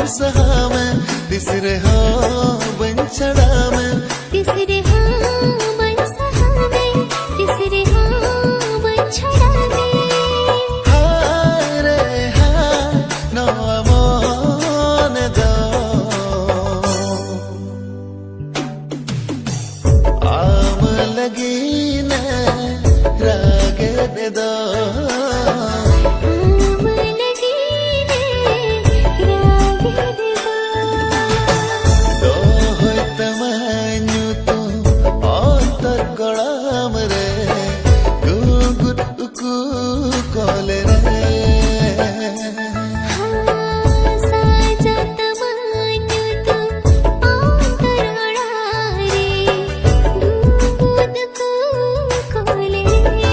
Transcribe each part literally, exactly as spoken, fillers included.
ᱥᱟᱦᱟᱢᱮ ᱛᱤᱥ ᱨᱮᱦᱚᱸ ᱵᱟᱹᱧ ᱪᱷᱟᱰᱟᱣ ᱢᱮ᱾ ᱛᱤᱥ ᱨᱮᱦᱚᱸ ᱵᱟᱹᱧ ᱥᱟᱦᱟᱣ ᱢᱮ, ᱛᱤᱥ ᱨᱮᱦᱚᱸ ᱵᱟᱹᱧ ᱪᱷᱟᱰᱟᱣ ᱢᱮ᱾ ᱦᱟᱭ ᱨᱮ ᱦᱟᱭ, ᱱᱚᱣᱟ ᱢᱚᱱᱮ ᱫᱚ ᱟᱢ ᱞᱟᱹᱜᱤᱫ ᱮ ᱨᱟᱜᱮᱫ ᱫᱚ᱾ ᱟᱢ ᱞᱟᱹᱜᱤᱫ ᱮ ᱨᱟᱜᱮᱫ ᱫᱚ᱾ ᱫᱚᱦᱚᱭ ᱛᱟᱢᱟ ᱧᱩᱛᱩᱢ ᱚᱱᱛᱚᱨ ᱠᱚᱲᱟᱢ ᱨᱮ, ᱜᱩᱸᱜᱩᱴ ᱩᱠᱩ ᱠᱚᱞᱮ ᱨᱮ᱾ ᱦᱟᱥᱟ ᱡᱟᱛᱢᱟ ᱧᱩᱛᱩᱢ ᱚᱱᱛᱚᱨ ᱚᱲᱟᱜ ᱨᱮ, ᱜᱩᱸᱜᱩᱴ ᱩᱠᱩ ᱠᱚᱞᱮ ᱨᱮ᱾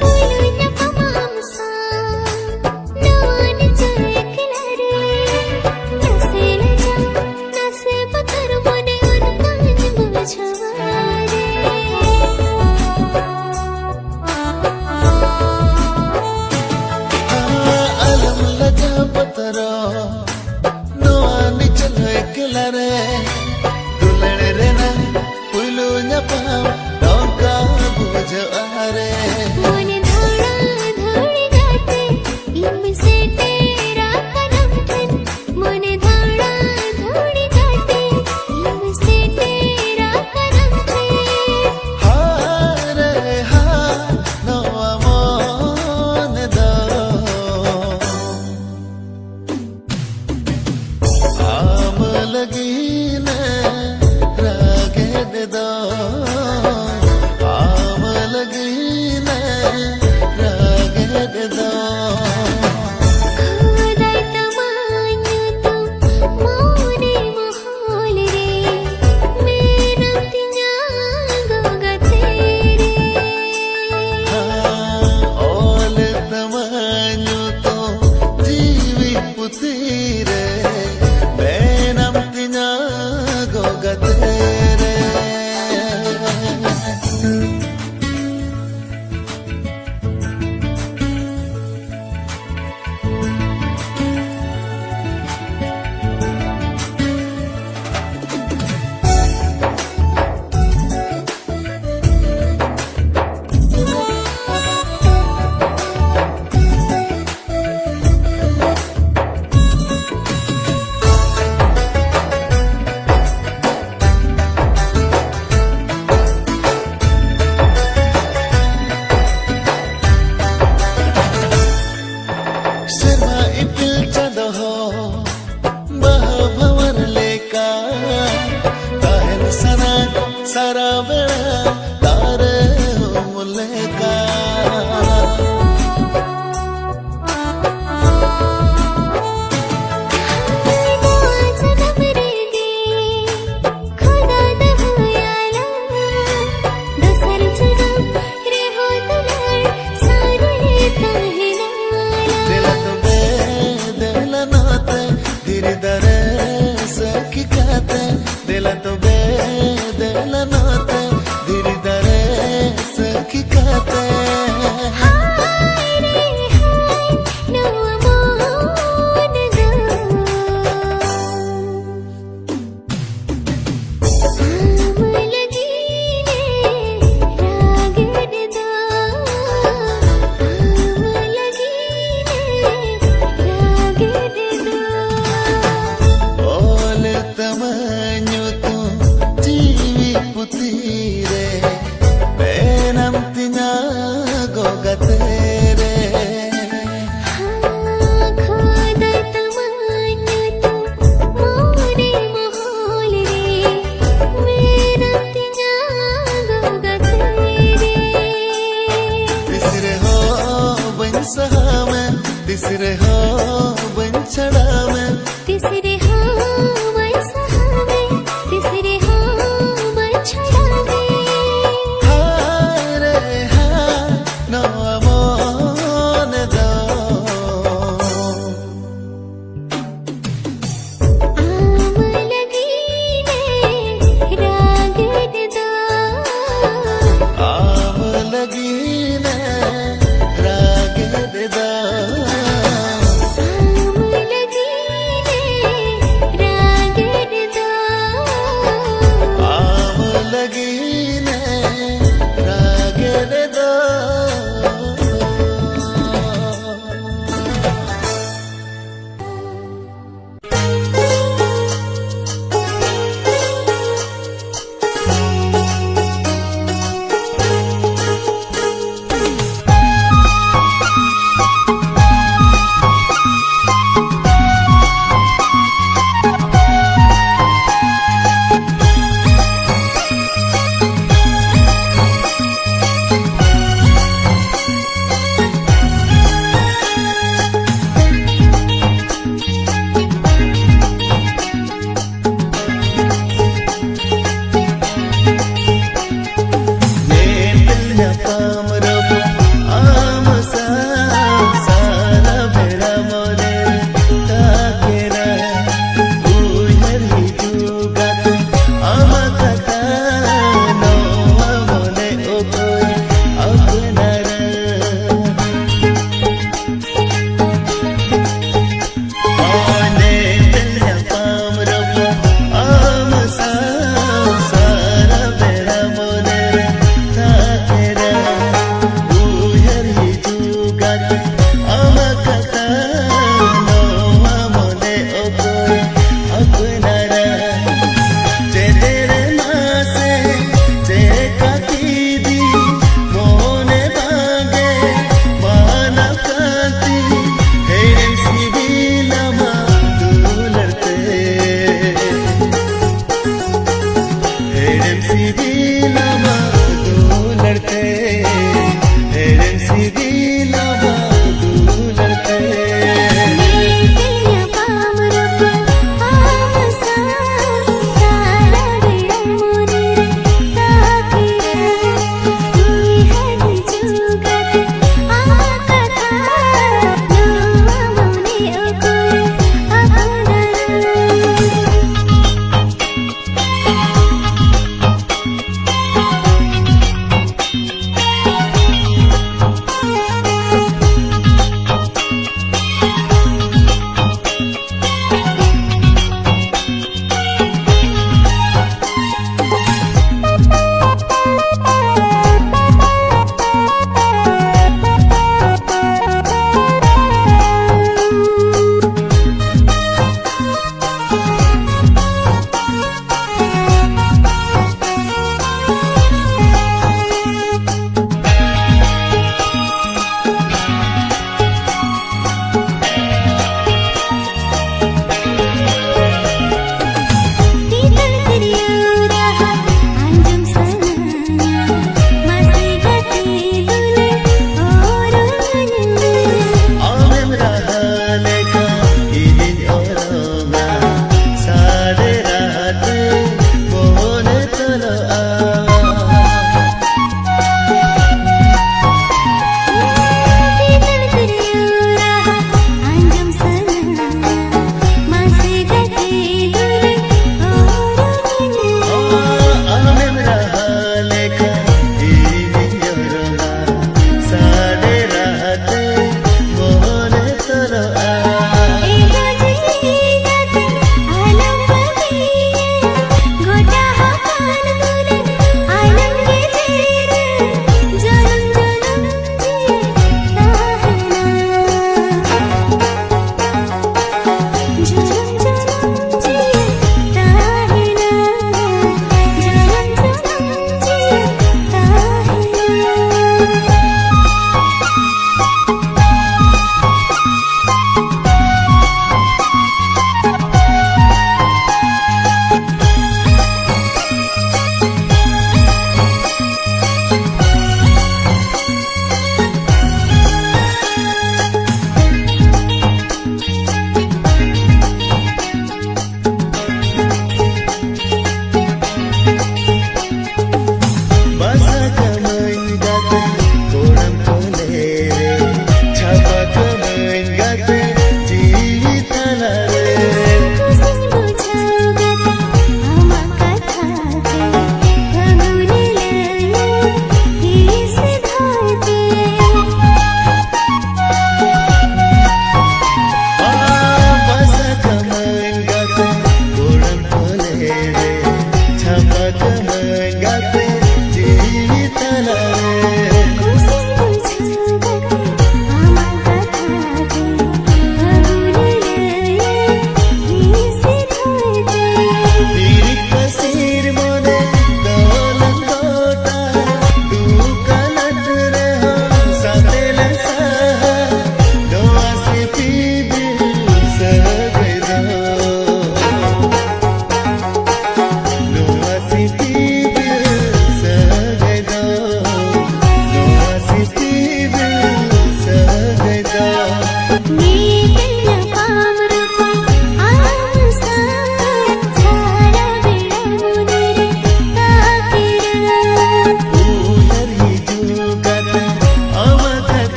ᱯᱩᱭᱞᱩ ᱧᱟᱯᱟᱢ ᱟᱢ ᱥᱟᱶ ᱱᱚᱣᱟ ᱱᱤᱡᱮᱨ ᱮᱠᱞᱟ ᱨᱮ, ᱱᱟᱥᱮ ᱞᱟᱡᱟᱣ, ᱱᱟᱥᱮ ᱵᱚᱛᱚᱨ ᱢᱚᱱᱮ ᱚᱱᱠᱟᱧ ᱵᱩᱡᱷᱟᱹᱣᱟ ᱨᱮ᱾ ᱟᱞᱚᱢ ᱞᱟᱡᱟᱣ ᱵᱚᱛᱚᱨᱚᱜ, ᱱᱚᱣᱟ ᱱᱤᱡᱮᱨ ᱮᱠᱞᱟ ᱨᱮ, ᱫᱩᱞᱟᱹᱲ ᱨᱮᱱᱟᱜ ᱯᱩᱭᱞᱩ ᱧᱟᱯᱟᱢ ᱱᱚᱝᱠᱟ ᱵᱩᱡᱷᱟᱹᱜᱼᱟ ᱨᱮ᱾ ᱢᱚᱱᱮ ᱫᱷᱟᱣᱲᱟ ᱫᱷᱟᱹᱣᱲᱤ ᱠᱟᱛᱮ ᱤᱧ ᱥᱮᱴᱮᱨ ᱟᱠᱟᱱᱟᱢ ᱴᱷᱮᱱ᱾ ᱢᱚᱱᱮ ᱫᱷᱟᱣᱲᱟ ᱫᱷᱟᱹᱣᱲᱤ ᱠᱟᱛᱮ ᱤᱧ ᱥᱮᱴᱮᱨ ᱟᱠᱟᱱᱟᱢ ᱴᱷᱮᱱ᱾ ᱦᱟᱭ ᱨᱮ ᱦᱟᱭ, ᱱᱚᱣᱟ ᱢᱚᱱᱮ ᱫᱚ ᱟᱢ ᱞᱟᱹᱜᱤᱫ ᱮ ᱨᱟᱜᱮᱫ ᱫᱚ, ᱟᱢ ᱨᱮᱦᱚᱸ ᱵᱟᱹᱧ ᱪᱷᱟᱰᱟᱣ ᱢᱮ᱾ ᱛᱤᱥ ᱨᱮᱦᱚᱸ ᱵᱟᱹᱧ ᱥᱟᱦᱟᱣ ᱢᱮ, ᱛᱤᱥ ᱨᱮᱦᱚᱸ ᱵᱟᱹᱧ ᱪᱷᱟᱰᱟᱣ ᱢᱮ᱾ ᱦᱟᱭ ᱨᱮ ᱦᱟᱭ, ᱱᱚᱣᱟ ᱢᱚᱱᱮ ᱫᱚ ᱟᱢ ᱞᱟᱹᱜᱤᱫ ᱮ ᱨᱟᱜᱮᱫ ᱫᱚ᱾ ᱟᱢ ᱞᱟᱹᱜᱤᱫ ᱮ ᱨᱟᱜᱮᱫ ᱫᱚ᱾ ᱟᱢ ᱞᱟᱹᱜᱤᱫ ᱮ ᱨᱟᱜᱮᱫ ᱫᱚ᱾ ᱟᱢ ᱞᱟᱹᱜᱤᱫ ᱮ ᱨᱟᱜᱮᱫ ᱫᱚ᱾ ᱧᱮᱯᱮᱞ ᱧᱟᱯᱟᱢ ᱨᱚᱯᱚᱲ ᱟᱢ ᱥᱟᱶ ᱥᱟᱨᱟ ᱵᱮᱲᱟ ᱢᱚᱱᱮ ᱛᱟᱠᱮᱨᱟ᱾ ᱩᱭᱦᱟᱹᱨ ᱦᱤᱡᱩᱜᱟ ᱟᱢᱟᱜ ᱠᱟᱛᱷᱟ ᱱᱚᱣᱟ ᱢᱚᱱᱮ ᱚᱠᱚᱭ ᱟᱯᱱᱟᱨᱟ᱾ ᱚᱱᱮ ᱧᱮᱯᱮᱞ ᱧᱟᱯᱟᱢ ᱨᱚᱯᱚᱲ ᱟᱢ ᱥᱟᱶ ᱥᱟᱨᱟ ᱵᱮᱲᱟ ᱢᱚᱱᱮ ᱨᱮ ᱛᱟᱠᱮᱨᱟ᱾ ᱩᱭᱦᱟᱹᱨ ᱦᱤᱡᱩᱜᱟ ᱟᱢᱟᱜ ᱠᱟᱛᱷᱟ ᱱᱚᱣᱟ ᱢᱚᱱᱮ ᱚᱠᱚᱭ ᱟᱯᱱᱟᱨᱟ᱾ ᱪᱮᱫ ᱨᱮ ᱢᱟᱥᱮ ᱪᱮᱠᱟ ᱠᱤᱫᱤᱧ ᱢᱚᱱᱮ ᱵᱟᱝᱜᱮ ᱢᱟᱱᱟᱣ ᱠᱟᱱ ᱛᱤᱧ ᱦᱮᱲᱮᱢ ᱥᱤᱵᱤᱞ ᱟᱢᱟᱜ ᱫᱩᱞᱟᱹᱲ ᱛᱮ᱾ ᱦᱮᱲᱮᱢ ᱥᱤᱵᱤᱞ ᱟᱢᱟᱜ ᱫᱩᱞᱟᱹᱲ ᱛᱮ᱾ ᱦᱮᱲᱮᱢ ᱥᱤᱵᱤᱞ ᱟᱢᱟᱜ ᱫᱩᱞᱟᱹᱲ ᱛᱮ᱾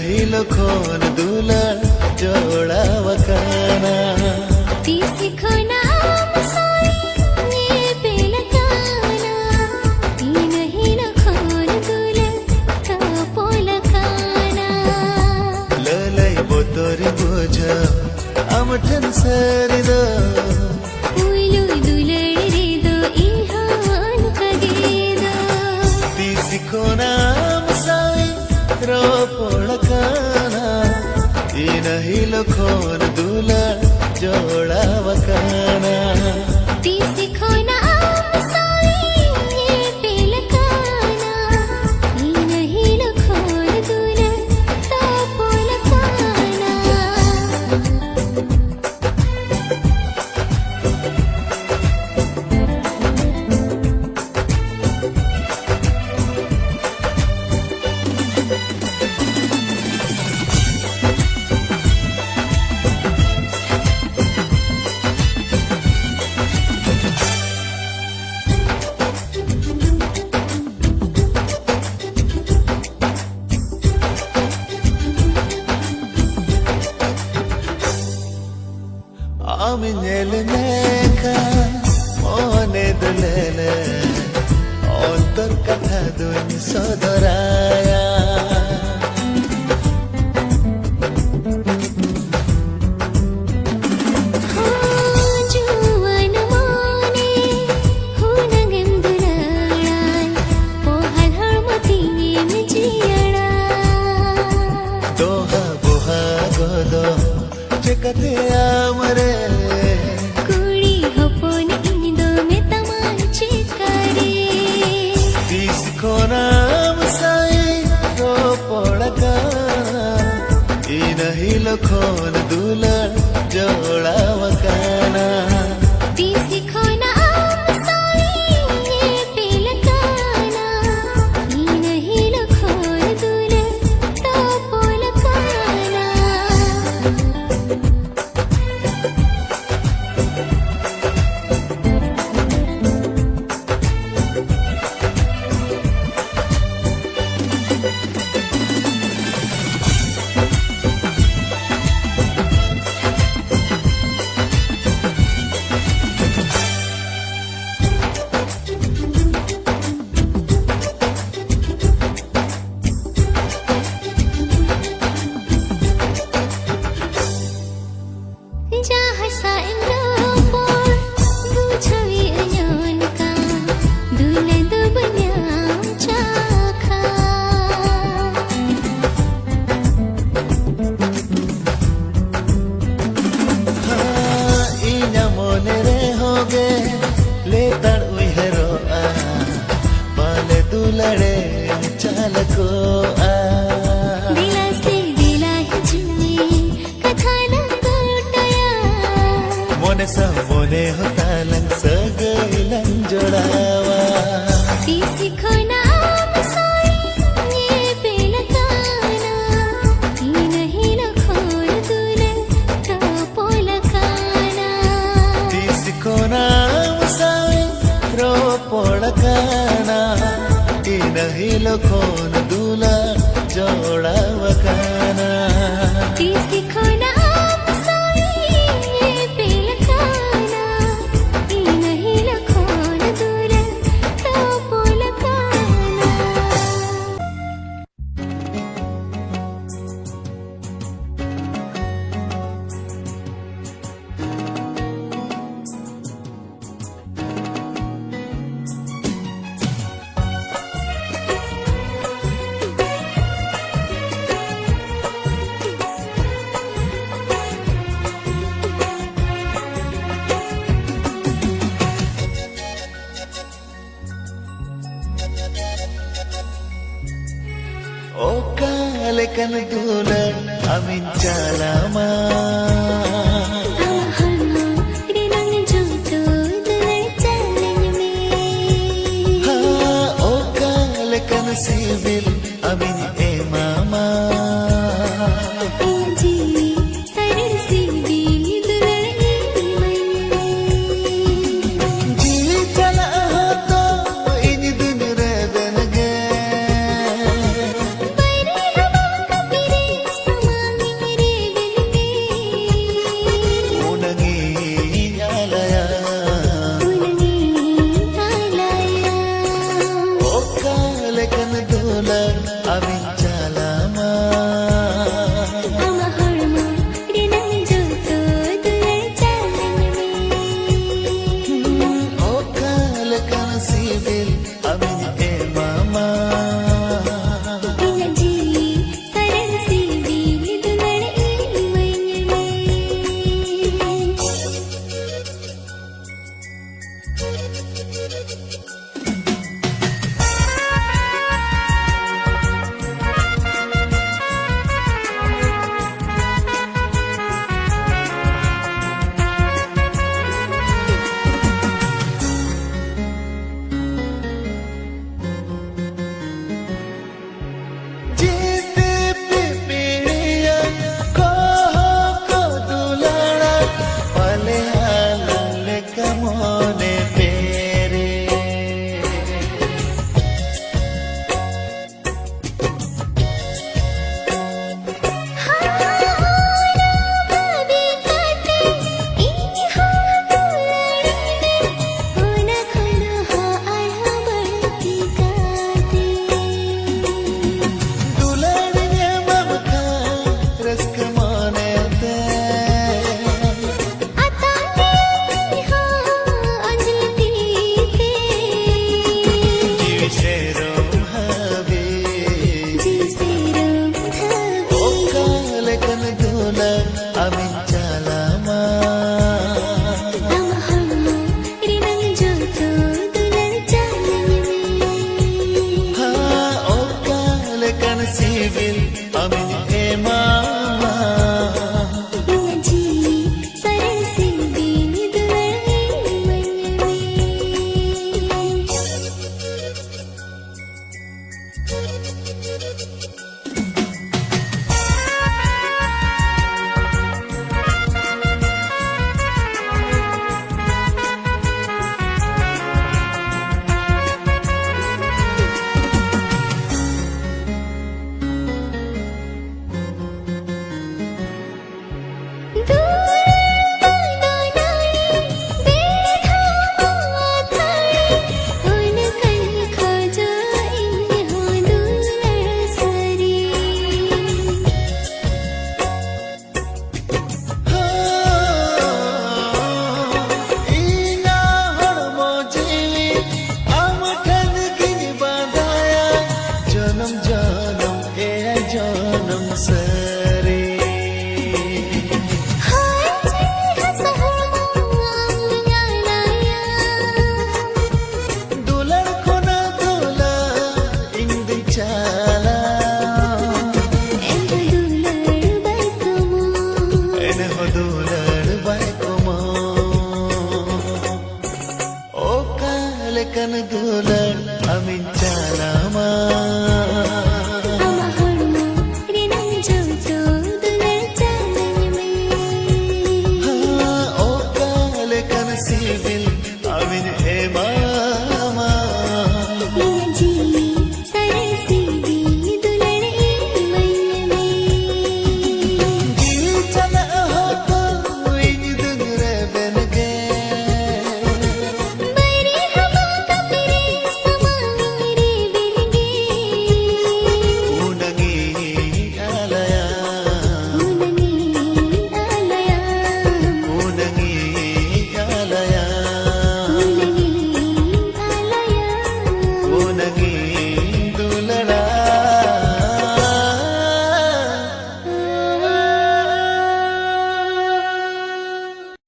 ᱦᱤᱞᱳ ᱠᱷᱚᱱ ᱫᱩᱞᱟᱹᱲ ᱡᱚᱲᱟᱣ ᱟᱠᱟᱱᱟ᱾ ᱛᱤᱥ ᱠᱷᱚᱱᱟᱜ ᱟᱢ ᱥᱟᱶᱤᱧ ᱧᱮᱯᱮᱞ ᱟᱠᱟᱱᱟ, ᱤᱱᱟᱹ ᱦᱤᱞᱳ ᱠᱷᱚᱱ ᱫᱩᱞᱟᱹᱲ ᱛᱚᱯᱚᱞ ᱟᱠᱟᱱᱟ᱾ ᱞᱟᱹᱞᱟᱹᱭ ᱵᱚᱛᱚᱨ ᱵᱩᱡᱷᱟᱹᱣ ᱟᱢ ᱴᱷᱮᱱ ᱥᱟᱹᱨᱤ ᱫᱚ᱾ ᱯᱩᱭᱞᱩ ᱫᱩᱞᱟᱹᱲ ᱨᱮᱫᱚ ᱤᱧ ᱦᱚᱸ ᱚᱱᱠᱟ ᱜᱮ ᱫᱚ᱾ ᱛᱤᱥ ᱠᱷᱚᱱᱟᱜ ᱟᱢ ᱥᱟᱶᱤᱧ ᱨᱚᱯᱚᱲ ᱠᱟᱱᱟ, ᱤᱱᱟᱹ ᱦᱤᱞᱳᱜ ᱠᱷᱚᱱ ᱫᱩᱞᱟᱹᱲ ᱡᱚᱲᱟᱣ ᱟᱠᱟᱱᱟ᱾ ᱛᱤᱥ ᱠᱷᱚᱱᱟᱜ ᱟᱢ ᱥᱟᱶᱤᱧ ᱧᱮᱯᱮᱞ ᱠᱟᱱᱟ, ᱤᱱᱟᱹ ᱦᱤᱞᱳᱜ ᱠᱷᱚᱱ ᱫᱩᱞᱟᱹᱲ ᱛᱚᱯᱚᱞ ᱠᱟᱱᱟ᱾ ᱟᱢ ᱧᱮᱞ ᱢᱮ ᱠᱷᱟᱱ ᱢᱚᱱᱮ ᱫᱩᱞᱟᱹᱞᱮ ᱚᱱᱛᱚᱨ ᱠᱟᱛᱷᱟ ᱫᱩᱧ ᱥᱚᱫᱚᱨᱟᱭᱟ᱾ ᱦᱚᱸ, ᱡᱩᱣᱟᱹᱱ ᱢᱚᱱᱮ ᱦᱩᱱᱟᱹᱝ ᱮᱢ ᱫᱩᱞᱟᱹᱲᱟᱭ, ᱯᱚᱦᱟᱞ ᱦᱚᱲᱢᱚ ᱛᱤᱧᱮᱢ ᱡᱤᱭᱟᱹᱲᱟ᱾ ᱫᱚᱦᱟ ᱵᱚᱦᱟ ᱜᱚᱫᱚ ᱪᱮᱠᱟᱛᱮ ᱟᱢᱨᱮ ᱠᱩᱲᱤ ᱦᱚᱯᱚᱱ ᱤᱧ ᱫᱚ ᱢᱮᱛᱟᱢᱟ ᱪᱮᱠᱟᱨᱮ? ᱛᱤᱥ ᱠᱷᱚᱱᱟᱢ ᱥᱟᱭ ᱨᱚᱯᱚᱲ ᱠᱟᱱᱟ, ᱤᱱᱟᱹ ᱦᱤᱞᱳᱜ ᱠᱷᱚᱱ ᱫᱩᱞᱟᱹᱲ ᱡᱚᱲᱟᱣ ᱟᱠᱟᱱᱟ᱾ ᱛᱤᱥ ᱠᱷᱚᱱᱟᱜ ᱟᱢ ᱥᱟᱶᱤᱧ ᱧᱮᱯᱮᱞ ᱠᱟᱱᱟ, ᱤᱱᱟᱹ ᱦᱤᱞᱳᱜ ᱠᱷᱚᱱ ᱫᱩᱞᱟᱹᱲ ᱛᱚᱯᱚᱞ ᱠᱟᱱᱟ᱾ ᱤᱧ ᱨᱚᱯᱚᱲ ᱵᱩᱡᱷᱟᱹᱣᱤᱡ ᱚᱱᱠᱟ ᱫᱩᱞᱟᱹᱲ ᱫᱚ ᱵᱟᱹᱧ ᱧᱟᱢ ᱪᱟᱠᱷᱟ᱾ ᱤᱧᱟᱜ ᱢᱚᱱᱮ ᱨᱮᱦᱚᱸ ᱜᱮ ᱞᱮᱛᱟᱲ ᱩᱭᱦᱟᱹᱨᱚᱜᱼᱟ, ᱯᱟᱞᱮ ᱫᱩᱞᱟᱹᱲᱮᱢ ᱪᱟᱞ ᱠᱚᱜᱼᱟ᱾ ᱫᱮᱞᱟ ᱥᱮ ᱫᱮᱞᱟ ᱦᱤᱡᱩᱜ ᱢᱮ, ᱠᱟᱛᱷᱟ ᱞᱟᱝ ᱜᱚᱴᱟᱭᱟ᱾ ᱢᱚᱱᱮ ᱥᱟᱶ ᱢᱚᱱᱮ ᱦᱚᱸ ᱛᱟᱞᱟᱝ ᱥᱟᱹᱜᱟᱹᱭ ᱞᱟᱝ ᱡᱚᱲᱟᱣᱟ᱾ ᱛᱤᱥ ᱠᱷᱚᱱᱟᱜ ᱟᱢ ᱥᱟᱶ ᱤᱧ ᱧᱮᱯᱮᱞ ᱟᱠᱟᱱᱟ, ᱤᱱᱟᱹ ᱦᱤᱞᱳᱜ ᱠᱷᱚᱱ ᱫᱩᱞᱟᱹᱲ ᱛᱚᱯᱚᱞ ᱟᱠᱟᱱᱟ᱾ ᱛᱤᱥ ᱠᱷᱚᱱᱟᱜ ᱟᱢ ᱥᱟᱶ ᱤᱧ ᱨᱚᱯᱚᱲ ᱟᱠᱟᱱᱟ, ᱤᱱᱟᱹ ᱦᱤᱞᱳᱜ ᱠᱷᱚᱱ ᱫᱩᱞᱟᱹᱲ ᱡᱚᱲᱟᱣ ᱟᱠᱟᱱᱟ᱾ ᱛᱤᱥ ᱠᱷᱚᱱᱟᱜ ᱟᱢ ᱥᱟᱶ ᱤᱧ ᱧᱮᱯᱮᱞ ᱟᱠᱟᱱᱟ, ᱤᱱᱟᱹ ᱦᱤᱞᱳᱜ ᱠᱷᱚᱱ ᱫᱩᱞᱟᱹᱲ ᱛᱚᱯᱚᱞ ᱟᱠᱟᱱᱟ᱾ ᱚᱠᱟ ᱞᱮᱠᱟᱱ ᱫᱩᱠ